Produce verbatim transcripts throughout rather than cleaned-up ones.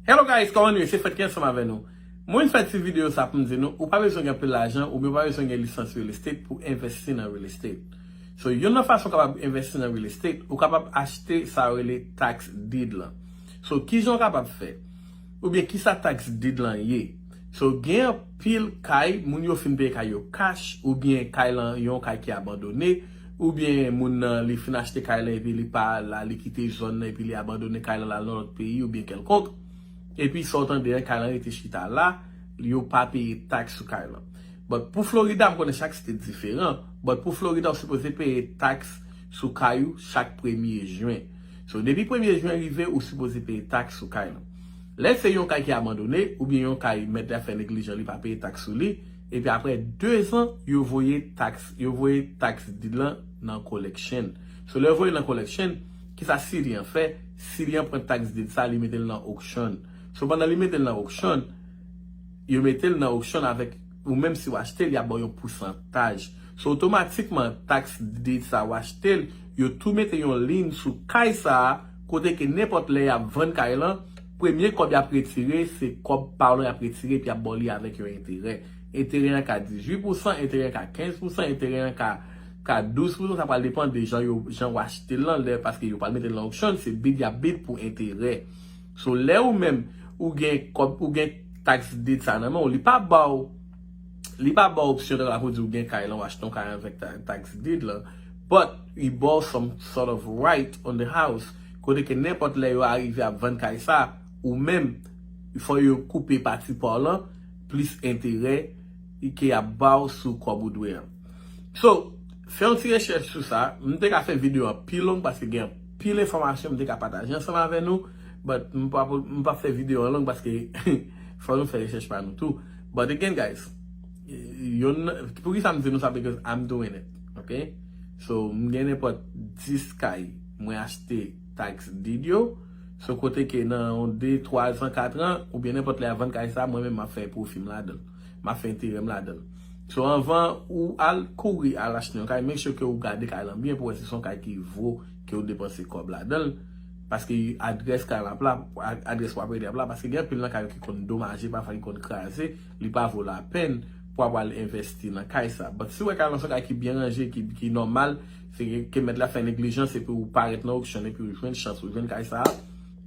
Hello guys, kòman nou ye? Se Fred ki ansanm avè nou. Mwen fè ti videyo sa pou m di nou, ou pa bezwen gen anpil lajan, oubyen ou pa bezwen gen lisans real estate pou envesti nan real estate. So, youn nan fason w kapab envesti nan real estate, ou kapab achte sa yo rele tax deed lan. So, kijan w kapab fè? Oubyen kisa tax deed lan ye? So, gen anpil kay, moun yo fin peye kay yo cash, oubyen kay lan yon kay ki abandone, oubyen moun nan li fin achte kay lan epi li pa la, li kite zòn nan epi li abandone kay lan, l al nan lòt peyi oubyen kèlkonk. Epi sa w tande an, kay lan rete chita la, yo pa peye tax sou kay lan. But pou Florida, m konnen chak state diferan, but pou Florida, ou sipoze peye tax sou kay ou chak premye jen. So, depi premye jen rive, ou sipoze peye tax sou kay lan. Lè se yon kay ki abandone, oubyen yon kay mèt la fè neglijan, li pa peye tax sou li, epi apre de zan, yo voye tax, yo voye tax deed lan nan collection. So, lè yo voye nan collection, kisa city an fè? City an pran tax deed sa, li mete l nan auction. So, pandan li mete l nan auction, yo mete l nan auction avèk, ou menm si w achte l, y ap ba w yon pousantaj. So, otomatikman, tax deed sa w achte l, yo tou mete yon liy sou kay sa a, kote ke nenpòt lè y ap vann kay lan, premye kòb y ap retire, se kòb pa w lan y ap retire, epi y ap ba w li avèk yon enterè. Enterè an ka dizuit pousan, enterè an ka kenz pousan, enterè an ka, ka douz pousan, sa pral depann de jan yo, jan w achte l lan, lè, paske yo pral mete l nan auction, se bid y ap bid pou enterè. So, lè ou menm, ou gen kòb, ou gen tax deed sa nan men w, li pa ba w, li pa ba w opsyon tankou la pou di ou gen kay lan, ou achte yon kay avèk ta-, tax deed lan, but li ba w some sort of right on the house, kote ke nenpòt lè yo arive ap vann kay sa, ou menm, fò yo koupe pati pa w lan, plis enterè, ke y ap ba w sou kòb ou dwe an. So, fè yon ti rechèch sou sa. M te ka fè videyo an pi long paske gen anpil enfòmasyon m te ka pataje ansanm avè nou. But m pa, m pa fè videyo an long paske fò nou fè rechèch pa nou tou. But again, guys, yon, poukisa m di nou sa? Because I'm doing it, ok? So, m gen nenpòt dis kay mwen achte tax deed yo. So, kote ke nan yon de, twa zan, kat an, oubyen nenpòt lè a vann kay sa, mwen menm m ap fè pwofi m ladan l. M ap fè enterè m ladan l. So, anvan ou al kouri al achte yon kay, make sure ke ou gade kay lan byen pou wè si se yon kay ki vo ke ou depanse kòb ladan l. Paske adrès kay lan ap la, a-, adrès w ap rete ap la, paske gen anpil nan kay yo ki konn domaje, pafwa ki konn kraze, li pa vo lapèn pou w ap al envesti nan kay sa. But si w wè kay lan se yon kay ki byen ranje, ki, ki nòmal, se ke, ke mèt la fè neglijans epi ou parèt nan auction epi ou jwenn chans, ou jwenn kay sa,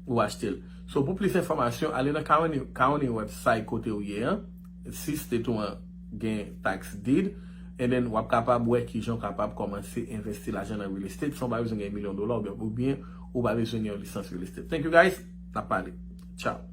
ou achte l. So, pou plis enfòmasyon, ale nan county, county website kote ou ye an, si state ou an gen tax deed, and then w ap kapab wè kijan w kapab kòmanse envesti lajan nan real estate san w pa bezwen gen milyon dola oubyen, oubyen ou pa bezwen gen yon lisans real estate. Thank you guys, n ap pale. Ciao.